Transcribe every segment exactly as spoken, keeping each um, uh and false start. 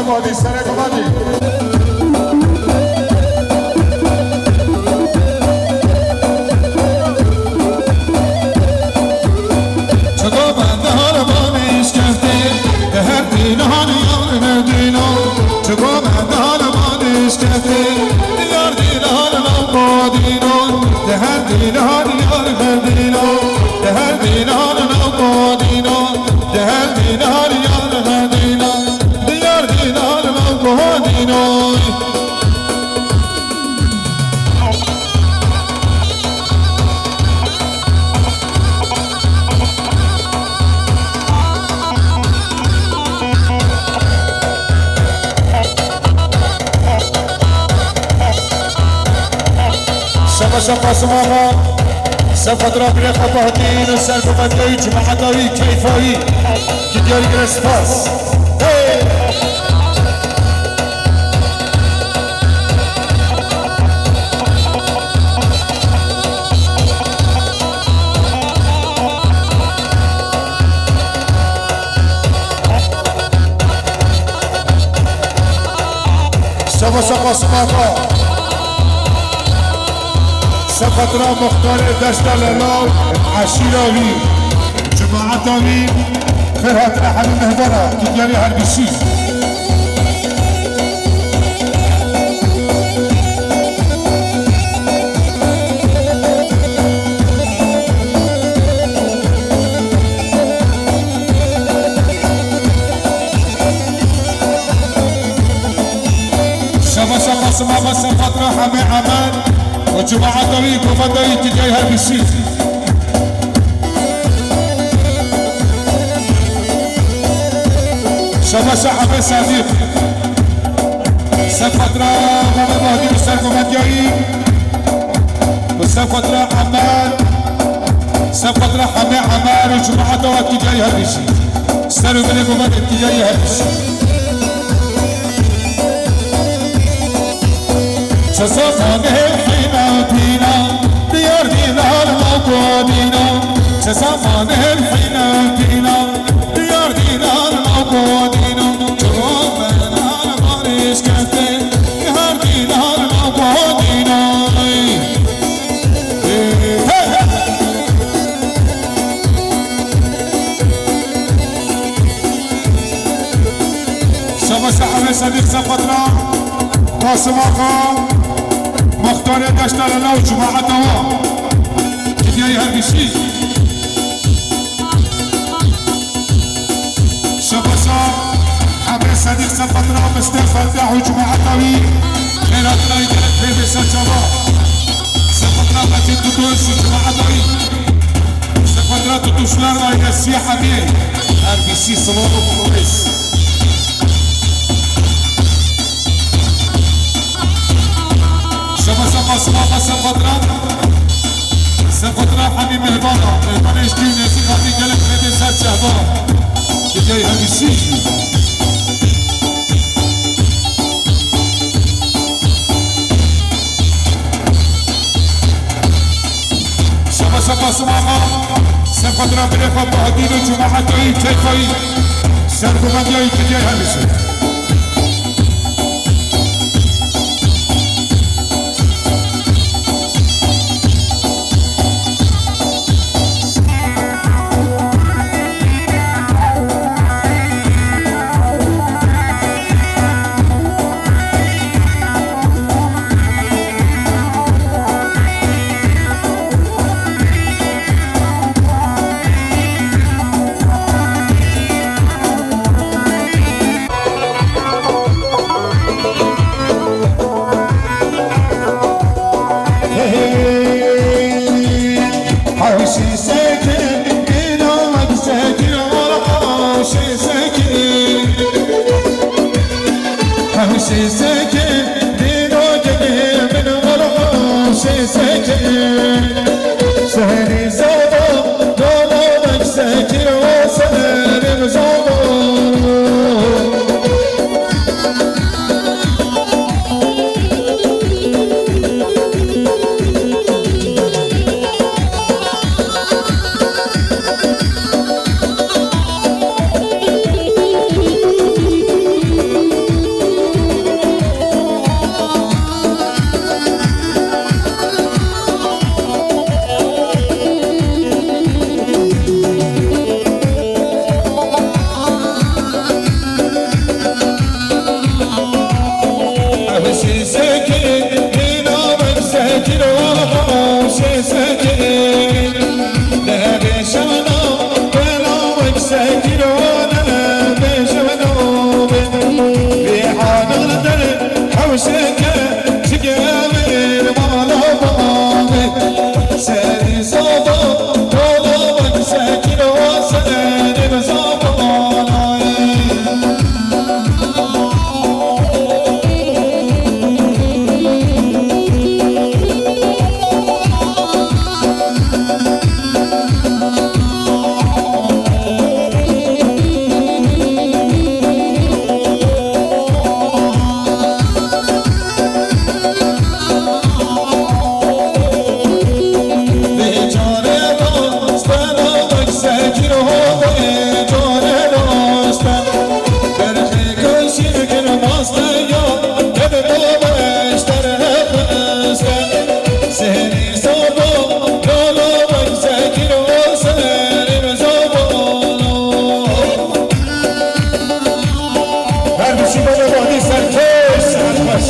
Vadî, serek vadî. Çiko me dihal banî şkeftê, di her dînan yar me dîno. Çiko me dihal banî şkeftê, di yar dînan navko dîno. Di her dînan yar me dîno, di her dînan navko dîno. Di her dînan yar me dîno, di yar dînan navko dîno. Şaba şaba sima ma. Sefatra bire xwe Bahdîn û serkofetiyayî cemaeta wî keyfa wî. Ki diyarî gire spas. Hey! Şaba şaba sima ma. Sefatra muxtarê deşta Lelaw, eşîra wî, cemaeta wî, xêr hatine hemî mehvana, ki diyarî her bîsî. Şaba şaba sima ma Sefatra Hemê Emer û cemaeta wî, kovenda wî, ki diyarî her bîsî. Şaba şa Hemê Sedîq. Sefatra Hemê Bahdîn û serkovendiyayî. Û Sefatra Emer. Sefatra Hemê Emer û cemaeta wî, ki diyarî her bîsî. Ser û binê kovendê, ki diyarî her bîsî. Çi zemanê hîna tîna, diyar dînar ma ku dîna. Çi zemanê hîna tîna, diyar dînar ma ku dîna. Çi robenar barîş kete, diyar dînar ma ku dîna. Hey, hey, hey. Şaba şa Hemê Sedîq Sefatra, Qasima Xan, muxtarê deşta Lelaw û cemaeta wa. Ki diyarî her bîsî. Şaba şa Hemê Sedîq Sefatra, Mistê Fettah û cemaeta wî. Xêr hatine gelek pê bê ser çava. Sefatra Mecîd Kutuş û cemaeta wî. Sefatra Tutuşlar ailesi Hemî. Her bîsî silav û xurêz. Şaba şaba sima ma Sefatra. Sefatra Hemî mehvana. Mehvanê eşkî û nêzîk hatî gelek pê bê ser çava. Ki diyarî her bîsî. Şaba şaba sima ma, Sefatra birê xwe Bahdîn û cemaeta wî keyfa wî, sergovendiya wî, ki diyarî her bîsî. Hewşî sekin, dîno wek sekin, wala hewşî sekin. Hewşî sekin, dîno gelê min, wala hewşî sekin. Şehrî zava, dana wek sekin, wa serê min zava. Her biçî bebe badî serkeş, serkeş.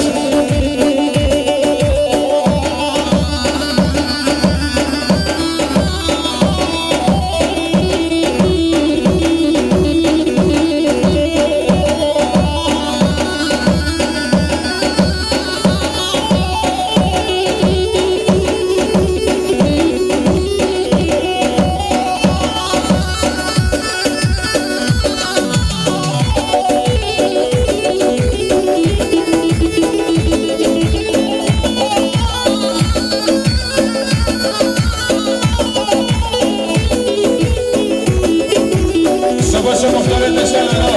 Savaşa muxtarê neşe ana.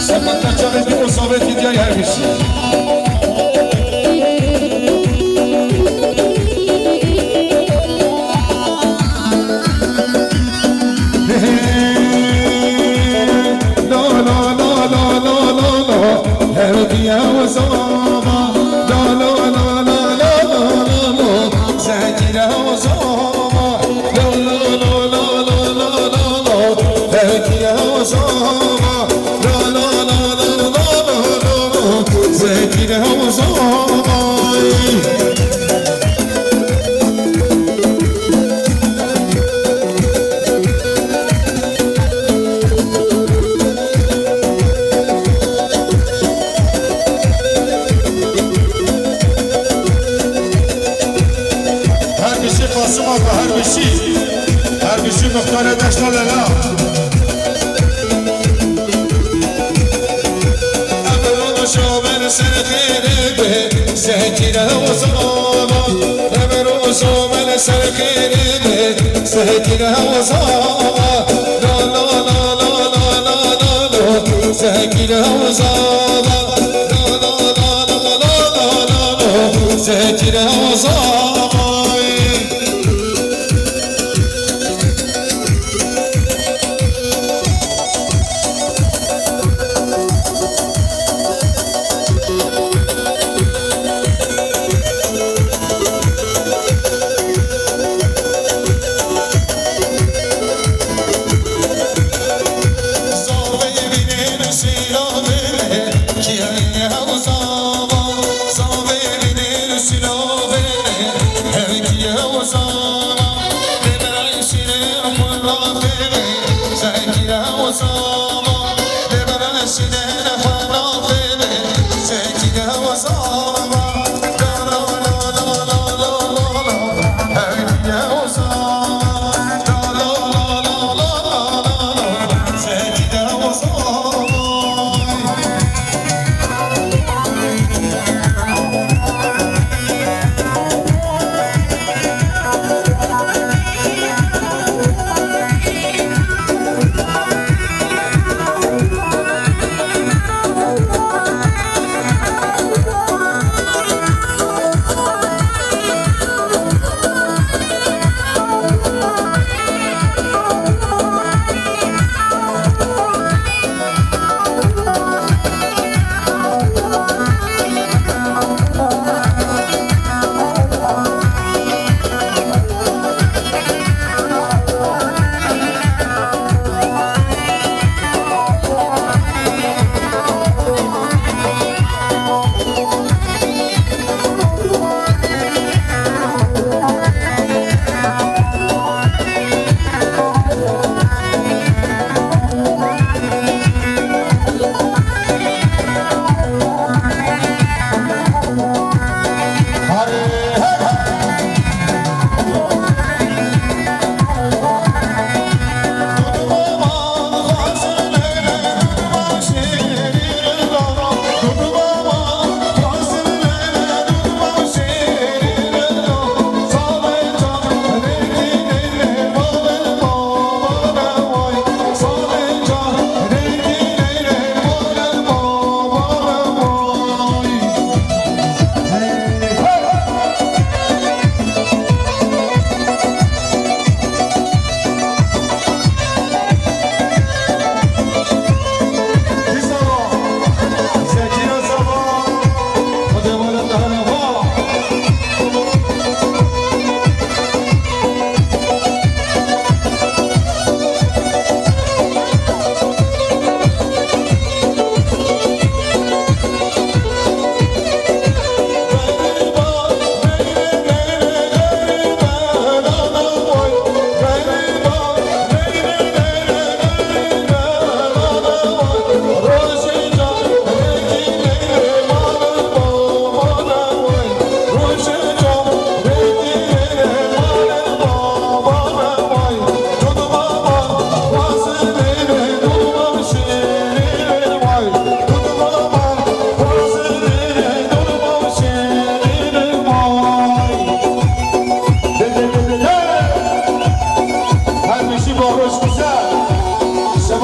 Sepeta çavê di o sovetî diyay her bişî. Her bişî Qasim Ağa, her bişî. Her bişî muxtarê Deşta Lela. Emir û şomer ser xêrê be, zekî re û zama. Emir û şomer ser xêrê be, zekî re û zama. La, la, la. Zekî re û zama. La, la, la. Zekî re û zama.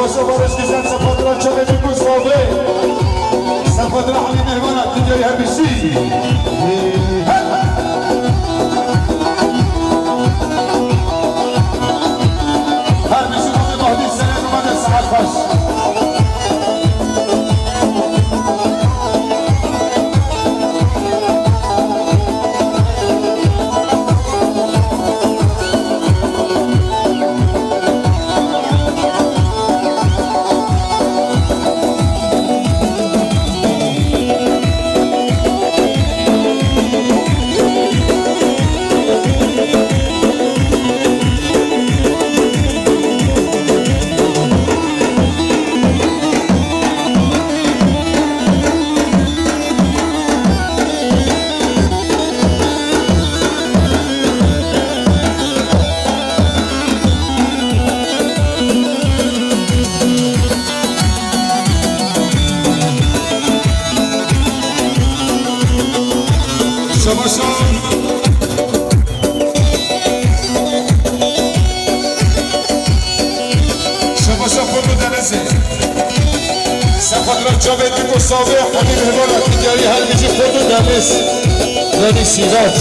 Başa barış güzel, sefatına çabeci kuzma ve sefatına hani mehmana tüccarı her bir şey. Her bir şey, hadi, hadi, sene, hadi, saat baş. Şabaşa. Şabaşa Fırlı Denizli. Sefakra çavê Tiko Savê, Hemî Mihmana, Ticarî Helbicî Fırlı Deniz. Deniz Sirac.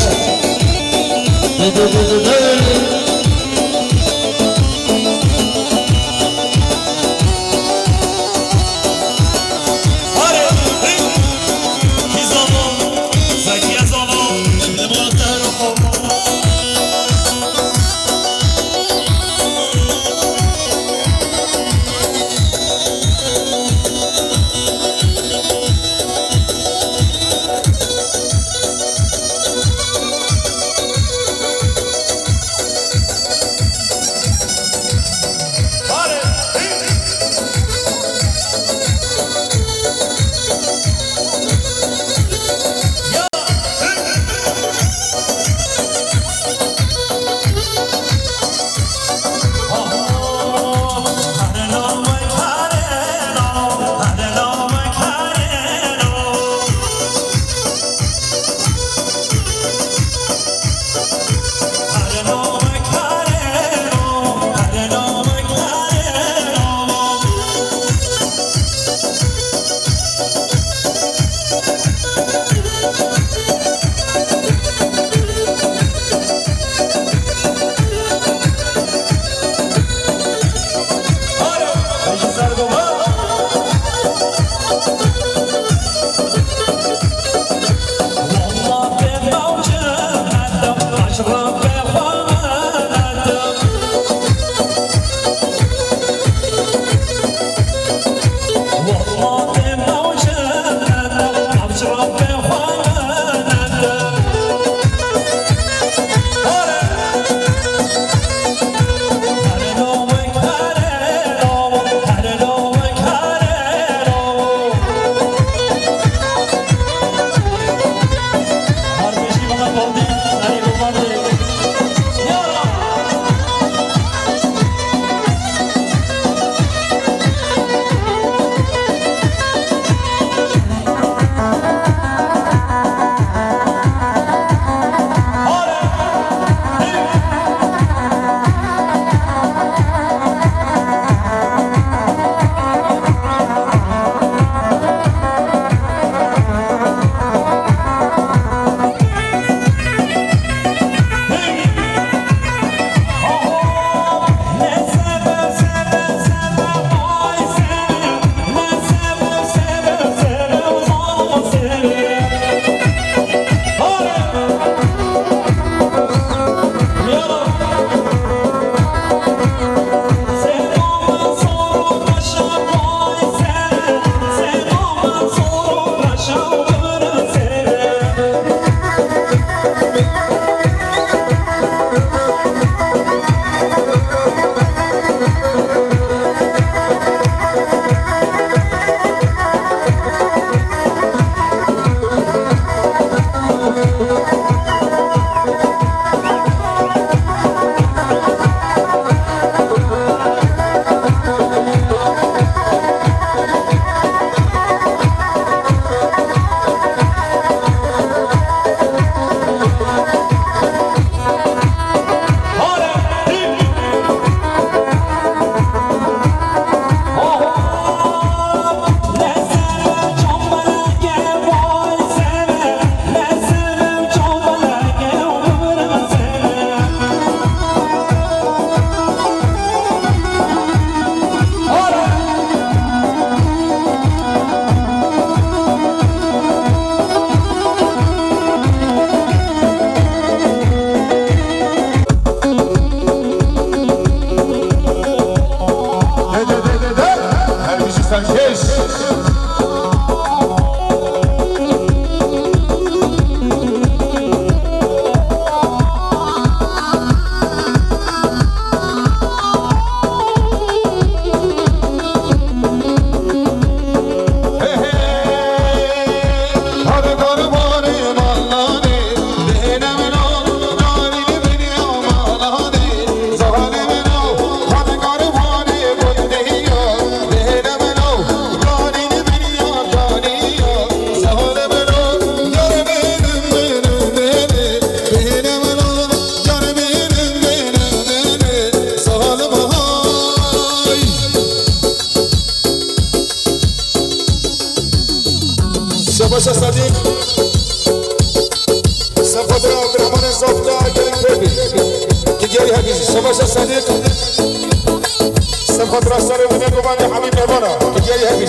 Yes. Şebaşa Sedîq. Sefadra Abdurrahmanê Zafta gelek pêbî. Ki geri hebî. Şebaşa Sedîq. Sefadra Sarı Mine Gumani Hamid Mevana. Ki geri hebî.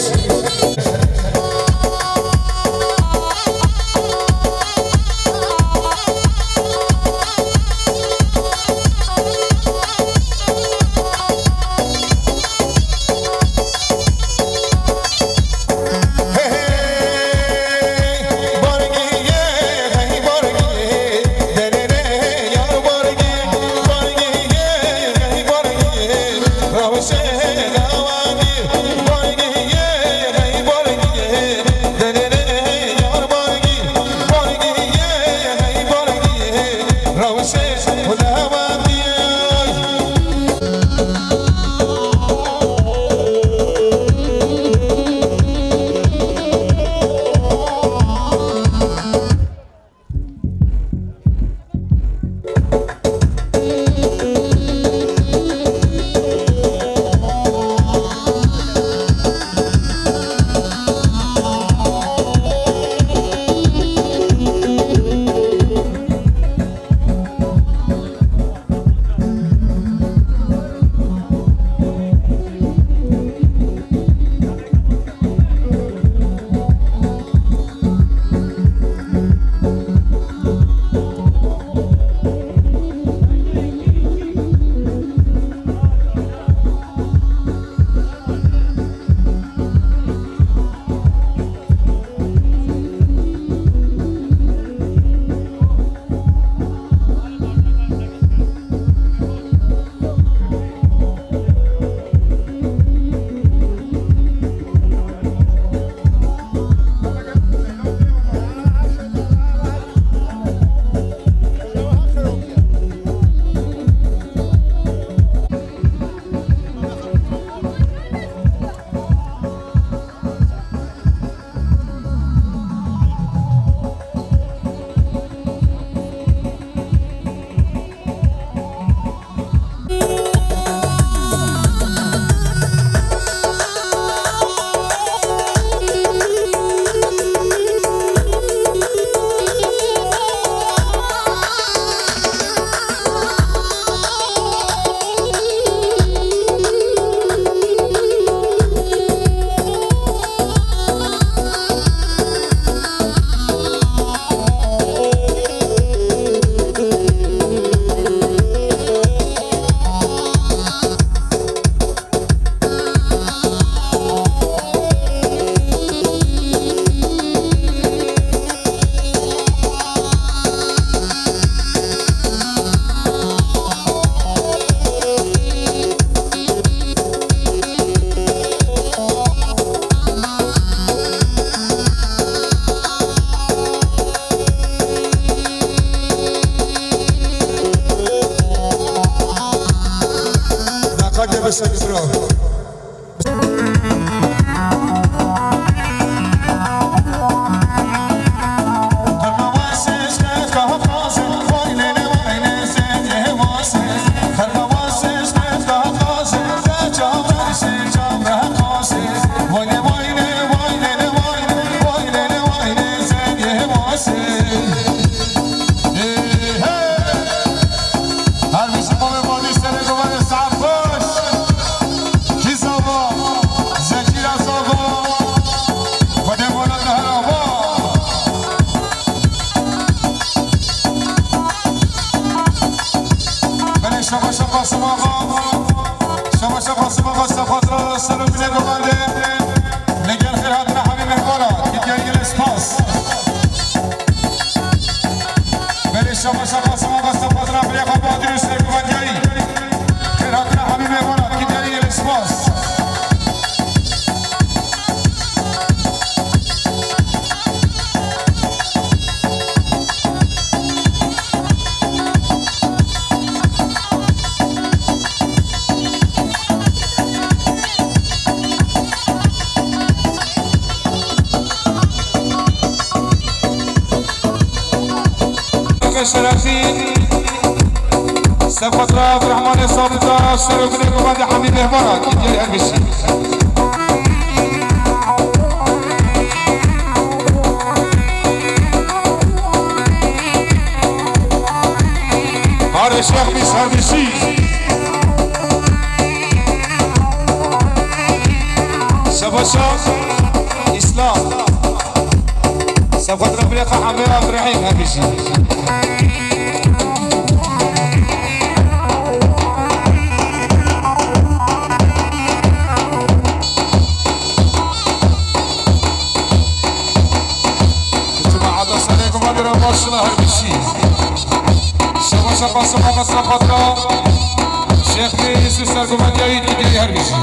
Daqa gebe şekil bro. Her bir şey bana bana sene kovar, sağ koş. Şerefî, Sefatra Abdurrahmanê Sabita, Serokê Komandê Hemî Mehmana, Tirkiyeyê her bîsî. Arê Şex Bîs her bîsî. Sebaşa İslam. Sefatra Bilêxa Hemê Abdurrahîm her bîsî. Cemaat, Esselamu Aleykum, Adira, maşallah, her bîsî. Şebaşa Qasim Ağa Sefatra, Şêx Mîr Yusuf Sergomendiyayî digirî her bîsî.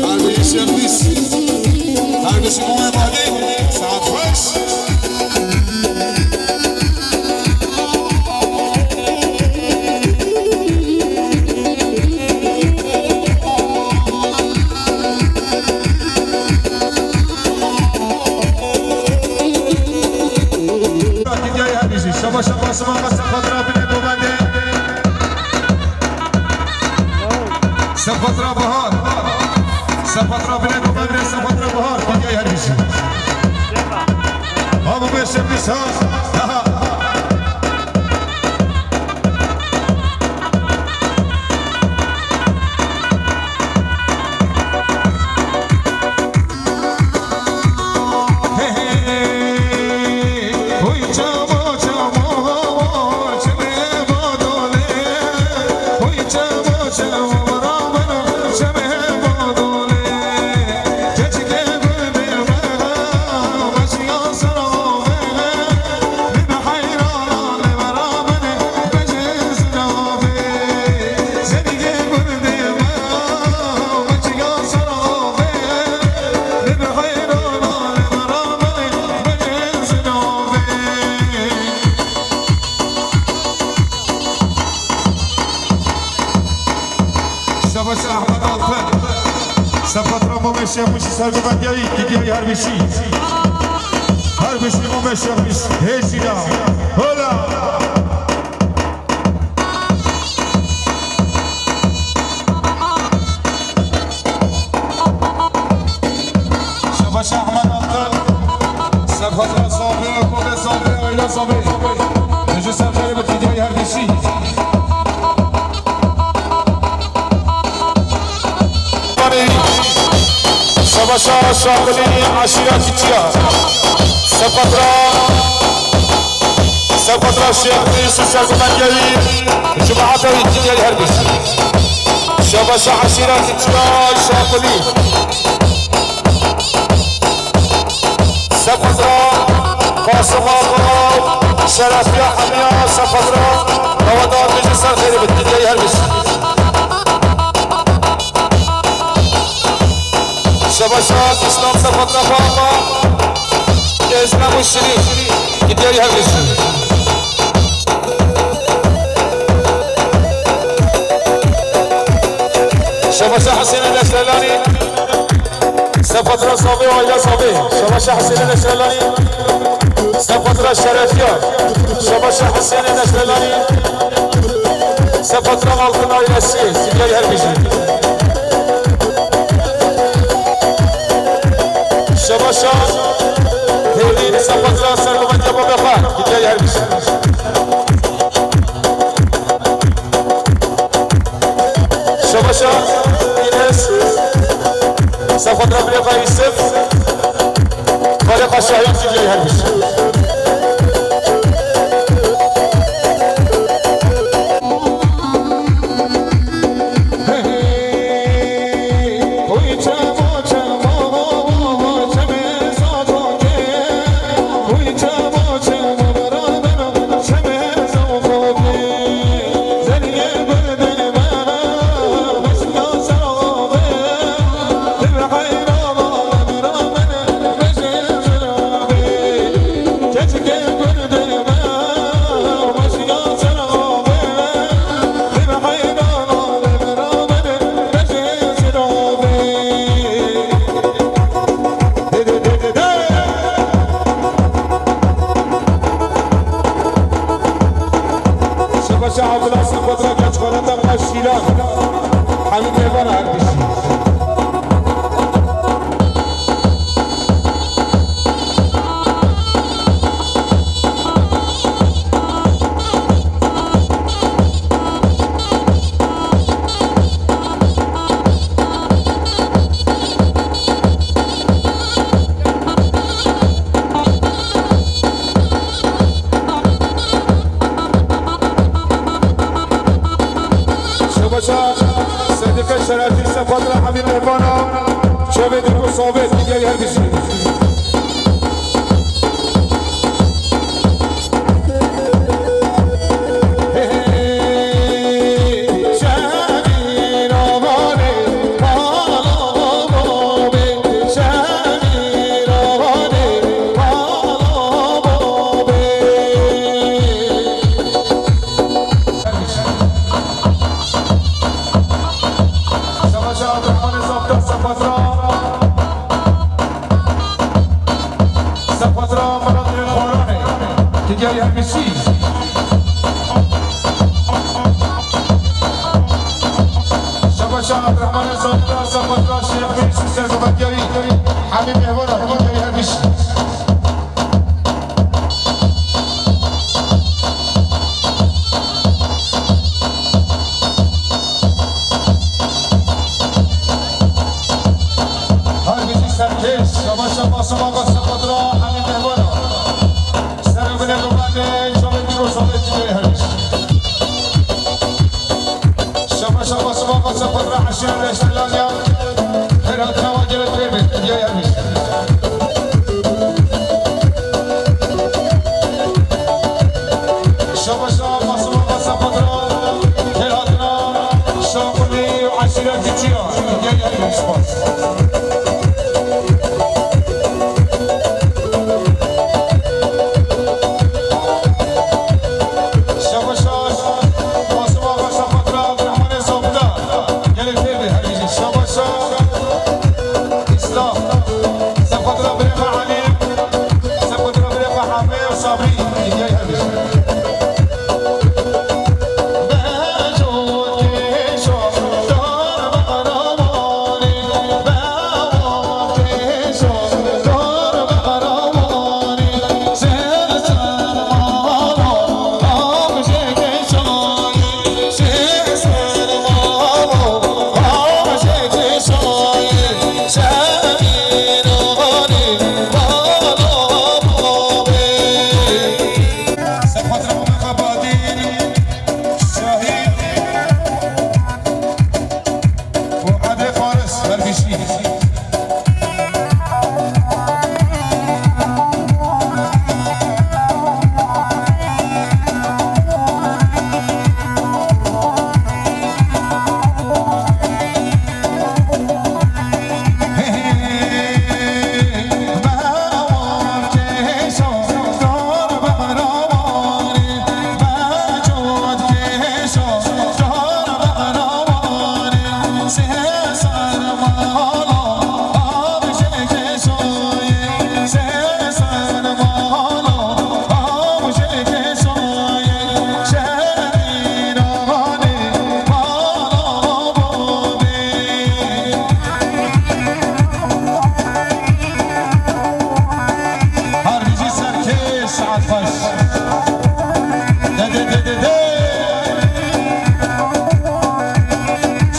Her bîsî Şêx Bîs. Her bîsî Mûmê Badê. Saet xweş. Şaba, şaba, şaba, Sefatra binê komandê. Sefatra Bahar. Sefatra binê komandê, Sefatra Bahar. Tirkiyeyê her bîsî. Ha, bu beşe bîs ha. Aha. Şabaş Ahmet Altın. Sefatra Mûmê Şêx Mûşî Sergomendiyayî, Tirkiyeyê her bîsî. Her bîsî Mûmê Şêx Mûşî. Hêjîna. Hola. Şabaş Ahmet Altın. Sefatra Sabî, Mûmê Sabî, aîle Sabî. Hêjî ser xêrê bi Tirkiyeyê her bîsî. Şabaşa Şaxulî eşîra Kiçiya. Sefatra, Sefatra Şêx Yusuf Sergomendiyayî, cemaata wî Kiçiyayî her bîs. Şabaşa eşîra Kiçiya Şaxulî. Sefatra Qasim Axa, Şerefiya Hemiya, Sefatra Ramadan, Meclis Ser Xêrê Bit, Kiçiyayî her bîs. Şebaşa Îslam Sefatra Fama, Ezra Muşrî, Kiçiyayî her bîs. Şebaşa Hesênê Neşrelanî, Sefatra Savê, aîla Savê. Şebaşa Hesênê Neşrelanî, Sefatra Şerefiya. Şebaşa Hesênê Neşrelanî, Sefatra Altın ailesi, Kiçiyayî her bîs. Şebaşa Hêvî, Sefatra Sergovendiya Babê Xwe, Kiçiyayî her bîs. Şebaşa Înes, Sefatra Bilêxa Yusuf. Şebaşa Abdullah Sempatra Keçxoreta Maşîla. Hemî mêvan her bişî. Şebaşa Sedîqe Şerefî Sefatra Hemî Mehmana, Çavê Dîk û Sabit, digel her bişî. Savaşa Abdurrahman Zapta Sefatra. Sefatra Murat Xorane. Digel her bişî. Savaşa Abdurrahman Zapta Sefatra Şêx Mîr Sergobatiyarî. Hemî mehvana digel her bişî. Her bijî serkêş, şabaş şabaş şabaş Sefatra hemî mehvana. Ser binê qubadê, şabaş dîk û sabê dîkê her bijî. Şabaş şabaş şabaş Sefatra eşîra leştelaniya. Her hatina wa gelek pê bê, diya her bijî. Şabaşa Masuma Masapatra, Kêlhatina, Şaxulî û Eşîra Kiçiya. Gel, gel, spas. Şabaşa Masuma Masapatra, Abdurrahmanê Zabda. Gelek têbe, her bijî. Şabaşa. Îslam. Sefatra birêxa Elî. Sefatra birêxa Hemê û Sabrî. Hediya her bijî. Her bijî serkêş, saet xweş. De, de, de, de, de.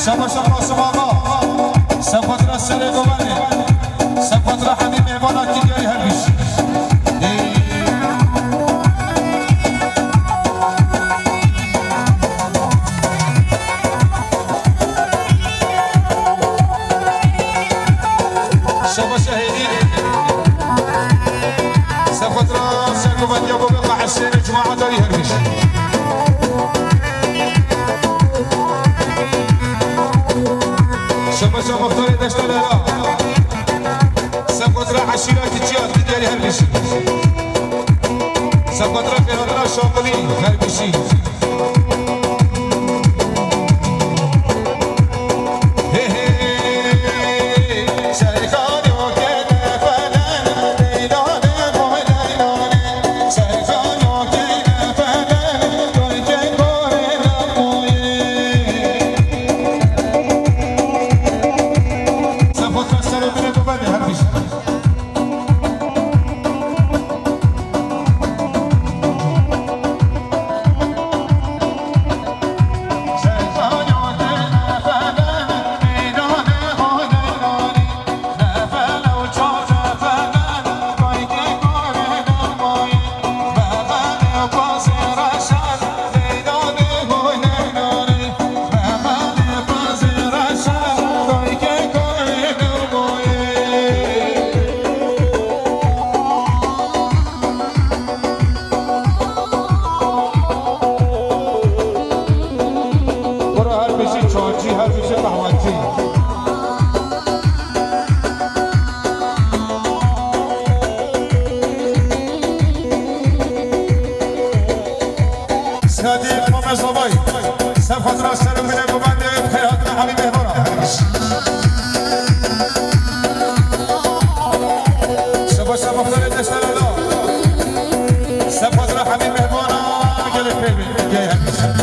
Şaba, şaba, şaba, şaba. Sefatra serê gumanê. Sefatra hemî mêvana kîryayî her bijî. De, Şabaşa hêdî. Sefatra sergovendiya Bobeqa Hesênê cemaeta wî her bijî. Şabaşa muxtarê Deşta Lala. Sefatra eşîra Kiçiya Didyarî her bijî. Sefatra Fêradina Şaqilî her bijî. Bira her bijî çancî, her bijî qehwecî. Sedî Komezovay, ser xatira ser û binê guvendê, xêr hatina Hemî Mehmana. Şabaş, şabaş, muxtarê Deşta Lala. Ser xatira Hemî Mehmana, gelek pê bin, gelek pê bin.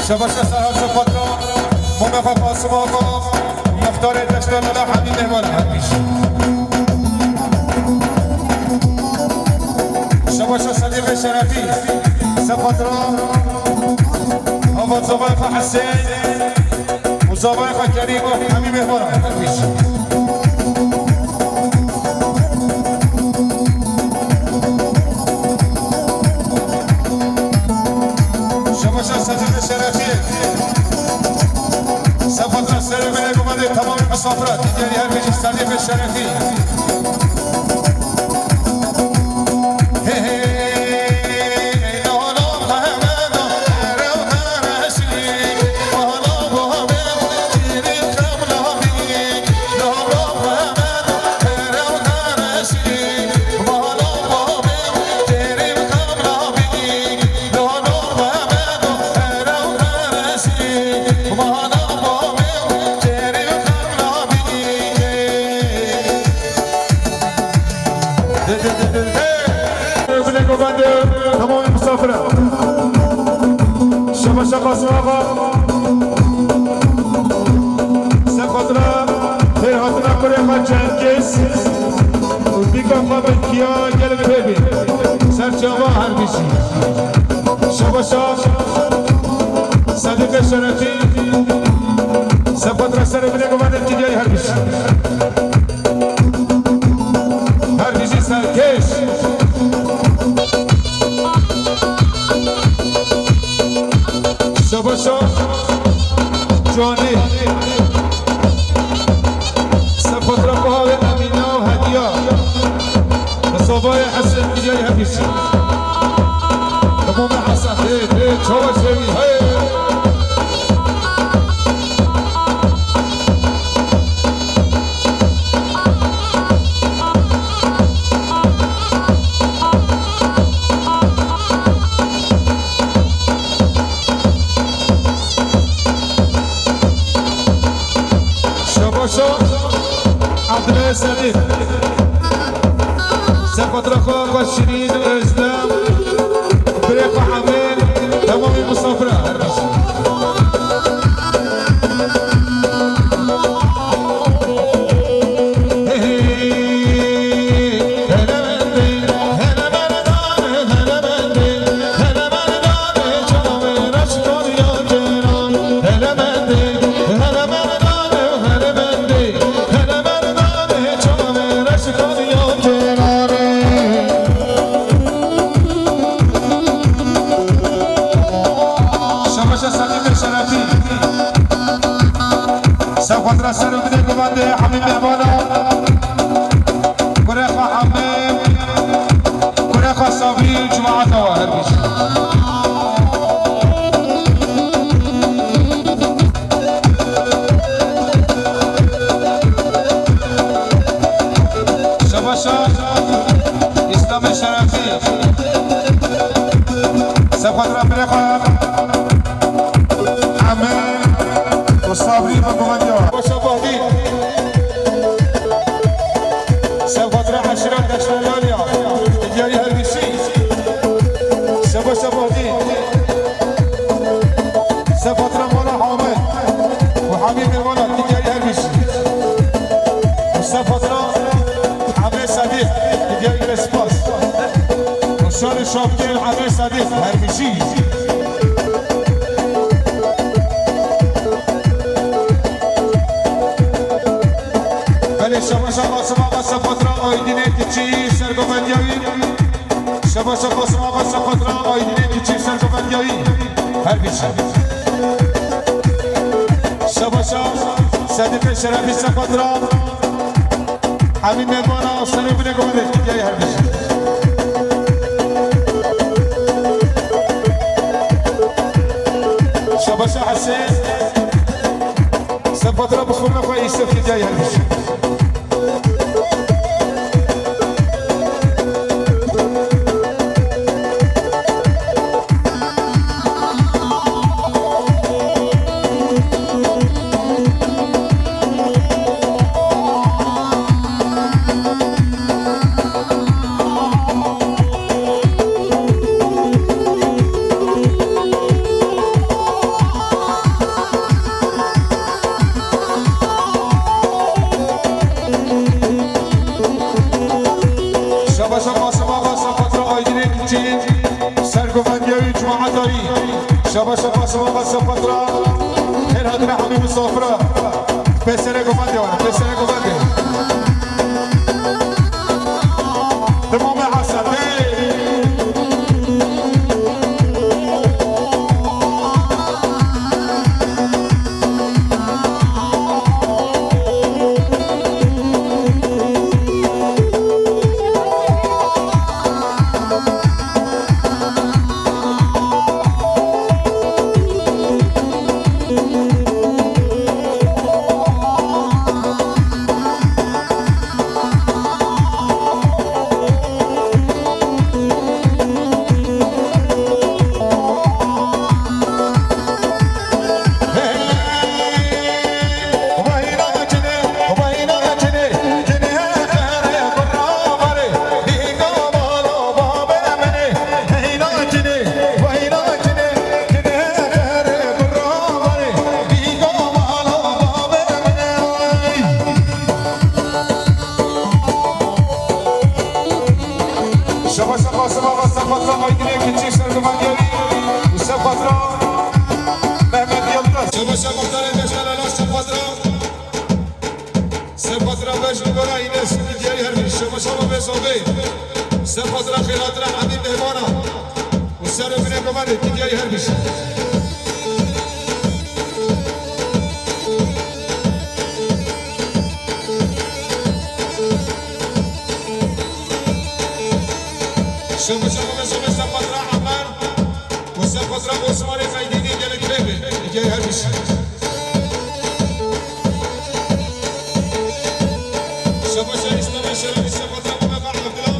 Şebaşa Serhat Şefatra, Momexa Qasima Aka, Muxtarê Deşta Lala Hemî Mehman Hemîş. Şebaşa Sedîqê Şerefî, Sefatra, Avat Zavayxa Hesên. Û zavayê xwe Kerîm û hemî mêhvanan. Şebaşa Sedîqê Şerefî. Sefatra serê binê gumanê temamê misafira. Dîdyarî her bijî Sedîqê Şerefî. Hey, hey. Binê govendê temamê misafir e. Şebaşa Qasim Axa. Sefatra xêrhatina kurê xwe Cengiz û bîka xwe Bilkiya gelek pê bî. Serçava her bijî. Şebaşa Sedîqê Şerefî. Sefatra serê binê govendê Dîdyarî her bijî. Her bijî serkêş. Şebaşa Canî. Sefatra Baha ve Emîna û Hediya. Misabayê Hesen Dîdyarî her bijî. Temamê Hesen, hey, hey, çawa çêwî, hey. Şebaşa Abdullah Sedîq. Sefatra xwe, xwe Şirîn, Özlem, birê xwe Emîn, temamê misafira her bijî. Hemî mehmana, kurê xwe Hemî, kurê xwe Sabrî, cemaeta we her bîst. Şebaşa Îslamê Şerefî. Sefqet re birê xwe Emîn û Sabrî me guvendiya. Şebaşa Bahdî. Sefqet re eşîra Deştê Laliya. Diyarî her bîst. Şebaşa Bahdî. Sefqet re mala Hamed û Hemî Mirwana. Diyarî her bîst. Sefqet re Hemê Sedîq. Diyarî gelek spas. Şarê Şapkên Hemê Sedîq her bîst. Belê, şebaşa Qasim Axa Sefqet re Aydînê Kiçî sergovendiya wî. Şebaşa Qasim Axa Sefqet re Aydînê Kiçî sergovendiya wî. Her bîst. Şebaşa Sedîqê Şerefî Sefqet re Hemî Mêvana serê binê guvenê Tirkiyeyê her bîst. Şebaşa Hesên. Sefqet re bi xurna xwe Îsef Tirkiyeyê her bîst. Şebaşa Qasim Axa Sefqet re Aydînê Kiçî sergovendiya wî cemaeta wî. Şebaşa Qasim Axa Sefqet re her hatine hemî misafir e. Pêserê govendê wana, pêserê govendê. Dimamê Hesen, hey! Şebaşa Qasim Axa Sefqet re Aydînê Kiçî sergovendiya wî û Sefqet re Mehmet Yildiz. Şebaşa Muxtarê Deştê Lala Sefqet re. Sefqet re Bej û Gora Înes, Tirkiyeyê her bîst. Şebaşa Mehmet Sobê. Sefqet re Xêrat re Hemî Mêvana û serê binê guvenê Tirkiyeyê her bîst. Şebaşa Mehmet Sobê Sefqet re Emer û Sefqet re Osmanê Qeydînî gelek pê be. Ege her bîst. Şebaşa Îslamê Şerefî Sefqet re Mehmet Abdullah.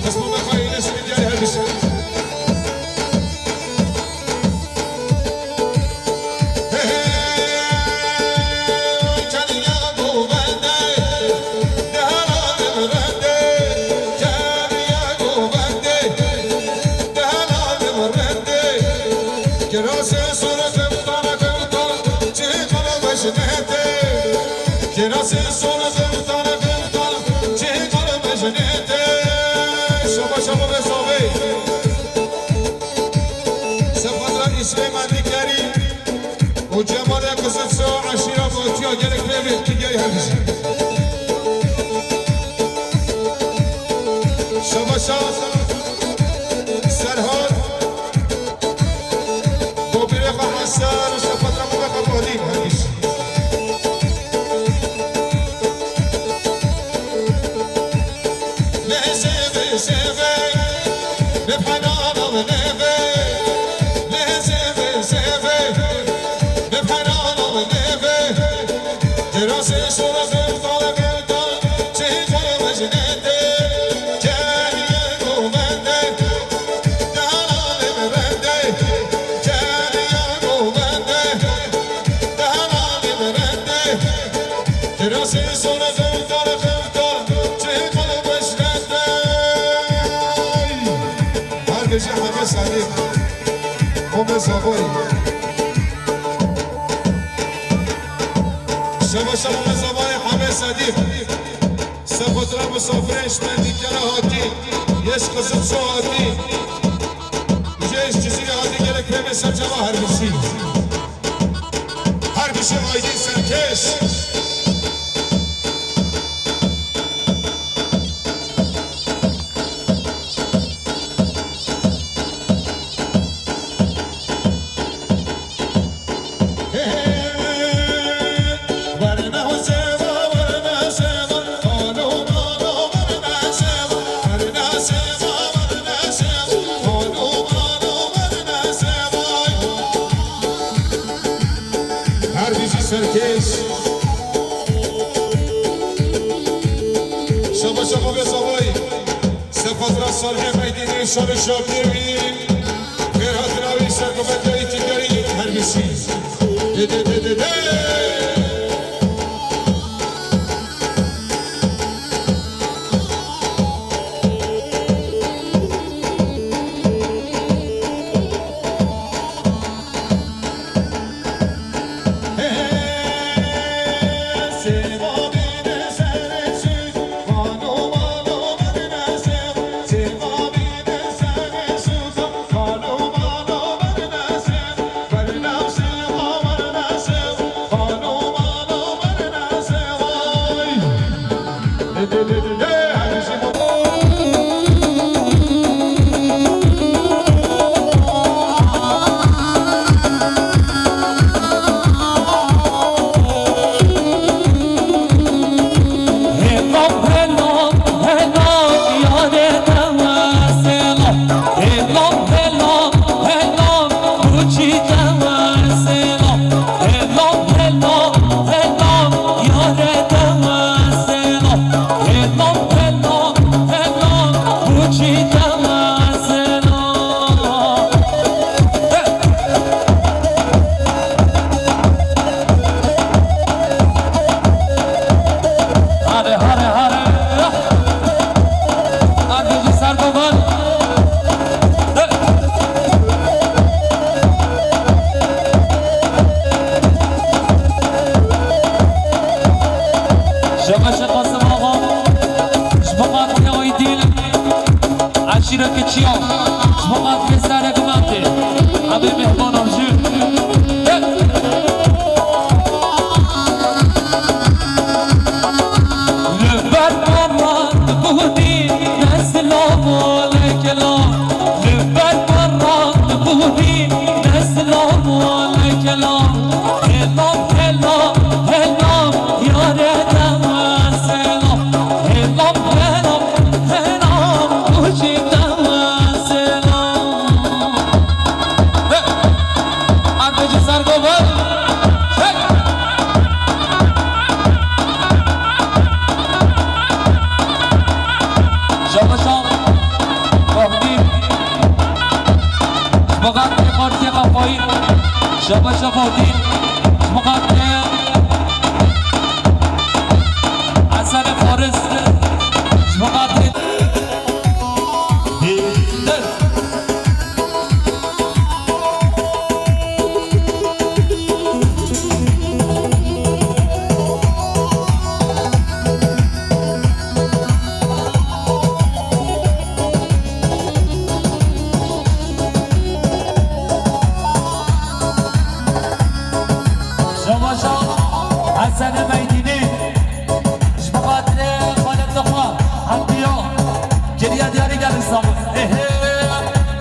Esma me xwe yê nesî diyarî her bîst. Hey, hey, keniya govende, dehana min rende, keniya govende, dehana min rende. Kirasê sor xeftana xeftan, çi qala vejnete. Kirasê sor xeftana xeftan, çi qala vejnete. Şaba şaba ve sabe. Sefadra Îsmê Mendîkerî û Cemalê Qizilso eşîra Batiya gelek pê ve Tirkiyeyê her bîst. Şaba şa Serhat. Bobîrê xwe Hesen û Sefadra Mûmê xwe Badî her bîst. Bi penana min neve, lê zêve zêve. Bi penana min neve, kirasê şora xefta xefta, çê xwe mejnete, keriye govende, dana min rende, keriye govende, dana min rende. Kirasê sona xewtar xewtar, çê xwe weşnete. Her bijî Hemê Sedîq. Hemê Zavayî. Şeva şeva me Zavayê Hemê Sedîq. Sefotira misafirên ji Mendîkera hatî, yê ji Qizilço hatî, yê ji Cizîrê hatî gelek pê me ser çava her bijî. Her bijî Aydîn Serkêş. Her bijî Serkêş. Şaba şaba be zavayî. Sefatra sarî meydînê şarê şapiyê wî. Xêr hatina wî serkofetya îtîkarî her bijî. De de de de de. Hare, hare, hare. Erdê jî ser bibin. Şefe Şefe Qasim Ağa, ji bo xatirê Aydîn, eşîreke çiya, ji bo xatirê serê Gumetê, Ebê Mehman Avcı. Li ber me ran bûnî, ne silav û ne kelam. Li ber me ran bûnî, ne silav û ne kelam. Hela, hela, hela, yare deme selam. Hela, hela, hela, kuçî deme selam. Erdê jî ser bibin. Hey! Şabaşa Bahdîn. Ji bo xatirê Partiyê Xwepayî. Şabaşa Bahdîn. Ji bo xatirê Hesenê Faris. Ji bo xatirê Şabaşa Hesenê Meydînî. Ji bo xatirê xaleta xwe, Hemdiya, geriya diyarî gelin sabûn. Ê hê,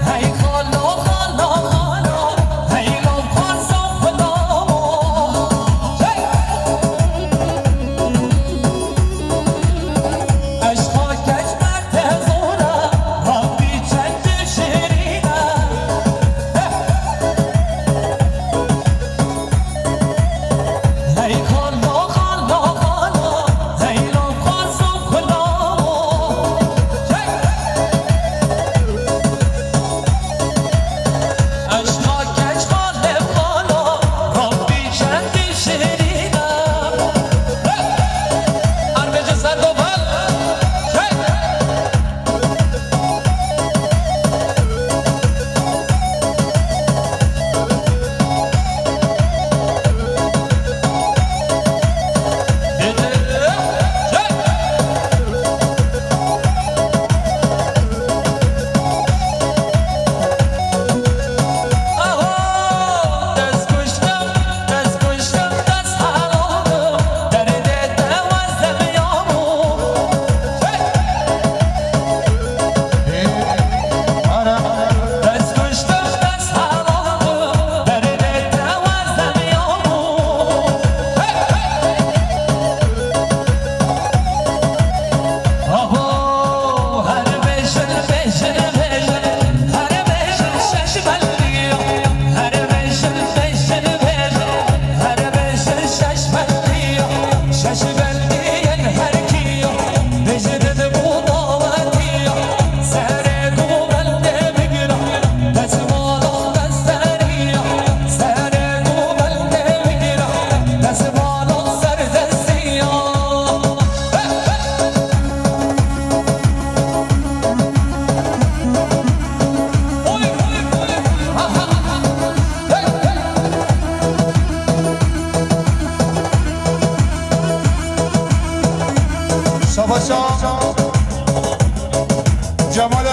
hey xalo, xalo, xalo, hey lo xwarza xulamo. Hey! Ez xakek me te zora, Rabbî çend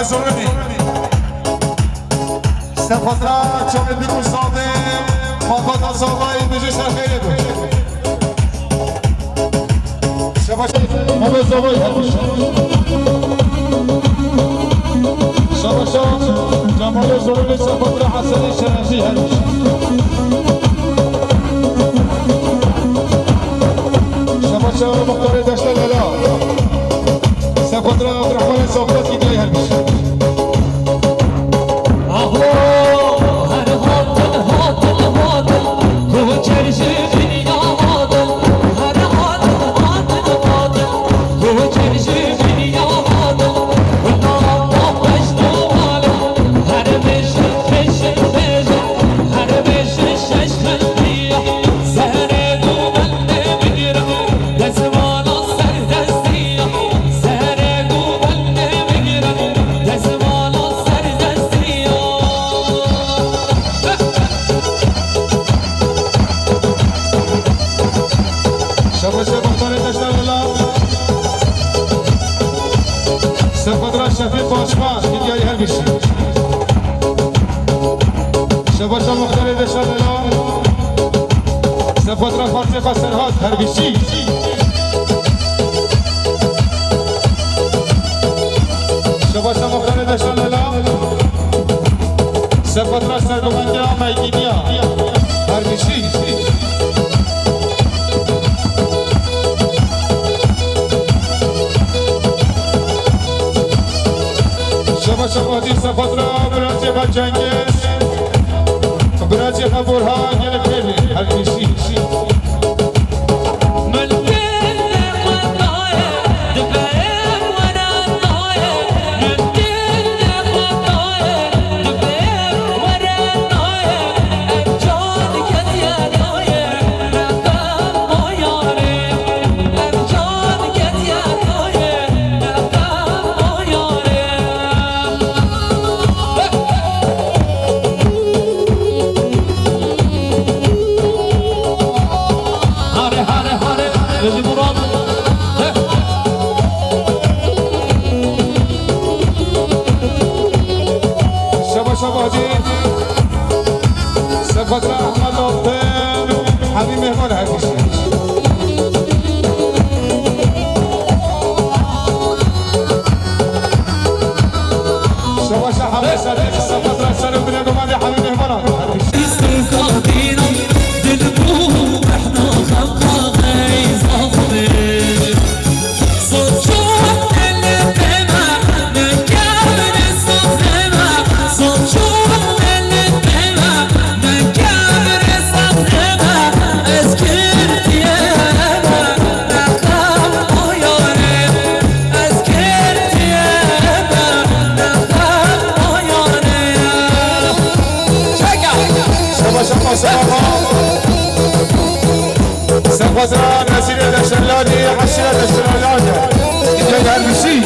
Zuruni. Sefatra çavê bîk û savê, malbata savayî bijî ser xêrê be. Şebaş, Mehmet Zavay her bijî. Şebaşa Cemalê Zuruni, Sefatra Hesenî Şerefî her bijî. Şebaşa Muxtarê Deşta Lela. Sefatra Abdurrahmanê Safra Kîdyayê her bijî. Aho, her hatin, hatin, hatin, koçer ji dinya hatin, her hatin, hatin, hatin, koçer ji dinya hatin, wina beşt û malin, her beşt, beşt, beşt, her beşt, şeş xilqiya, serê dû bendê bigire, dezmala ser destiya, serê dû bendê bigire, dezmala ser destiya. Şebaşa Muxtarê Deşta Lela. Sefatra Şefîq Başkan, Kîdyayê her bijî. Şebaşa Muxtarê Deşta Lela. Sefatra Fatîqa Serhat her bijî. Şebaşa Muxtarê Deşta Lela. Sefatra Sergovendiya Meydîniya her bijî. Şebaşa Fatî Sefatra Biracê me Cengiz. Biracê me Burhan gelek pêvî her bijî. Hare, hare, hare, Hacı Murat. Şaba, şaba, Hacı. Sefatra Ahmet Altın, Habib Mehman her kişi. Şaba, şaba, Habib Sadiq, Sefatra Sarı, Bine Domani, Habib Mehman her kişi. Şaba, şaba, şaba. Sefatra Nezîrê Deştelanî, Eşîra Deştelanî. Gel her bir şey.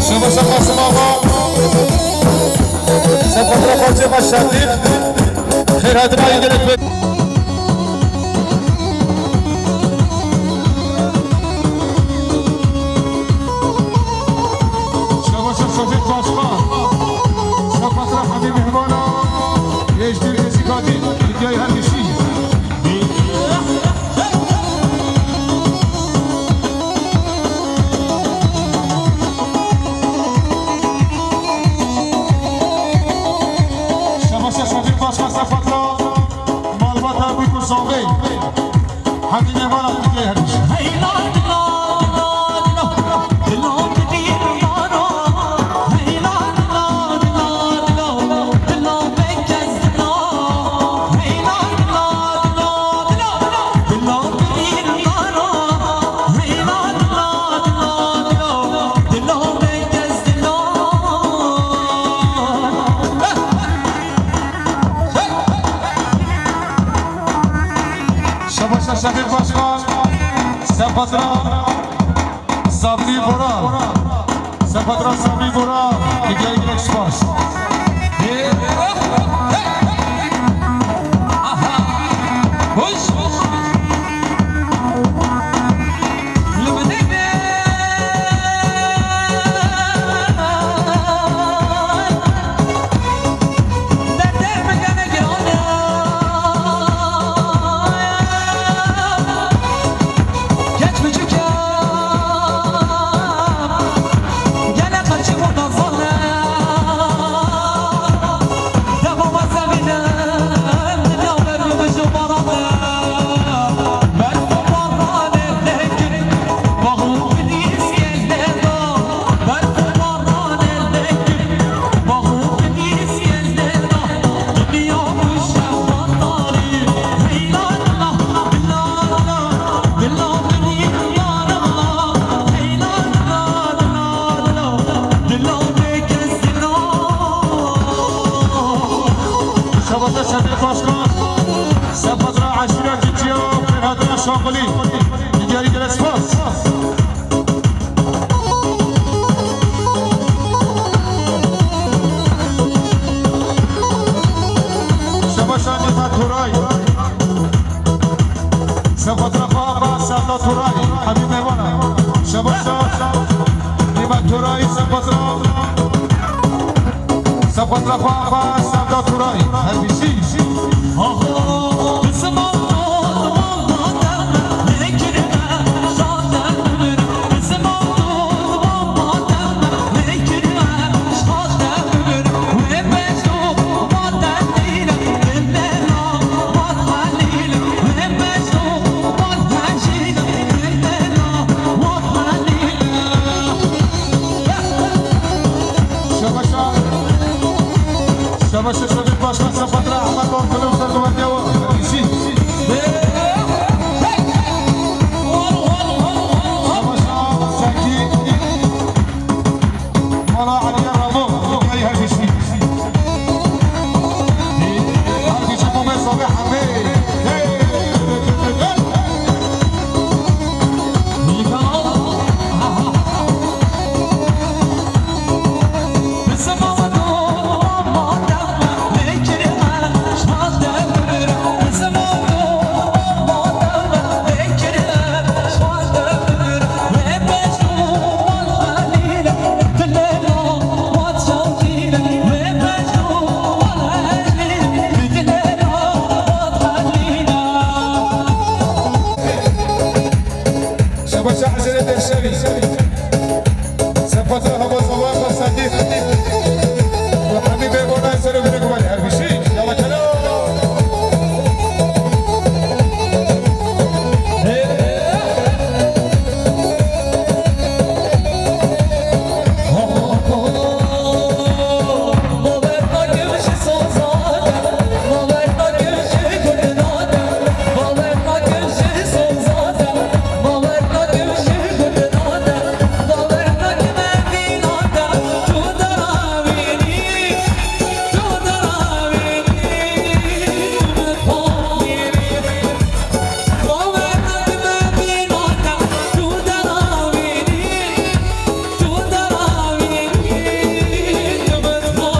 Şaba, şaba, şaba. Sefatra Xorcê Başşatî. Xêr hatina gelek be. Şebaşa Şefîq Başkan, Sefatra Hemî Mihmana, Êjdîr Êzîkatî, Hidiyayê Hermişî. Şebaşa Şefîq Başkan, Sefatra Malbata Bîk û Zavê. Hemî Mihmana, Hidiyayê Hermişî. Şebaşa Şefîq Başkan, Sefatra Sabî Bora. Sefatra Sabî Bora. Gelek gelek spas. Aha. Hoş. Li min de. Başkan, Sefatra Eşîra Çiçiya, Ferhat'a Şanguli. Digeri gele spas. Şebaşa Nîhat Turay. Sefatra Xaxa, Sefta Turay. Habib Mevana. Şebaşa Nîhat Turay, Sefatra. Sefatra Xaxa, Sefta Turay. Hepsi. Şebaşa, şebaşa, şebaşa, Başkan Sefatra Ahmet Orkun'un sözü var ya o. Hepsi.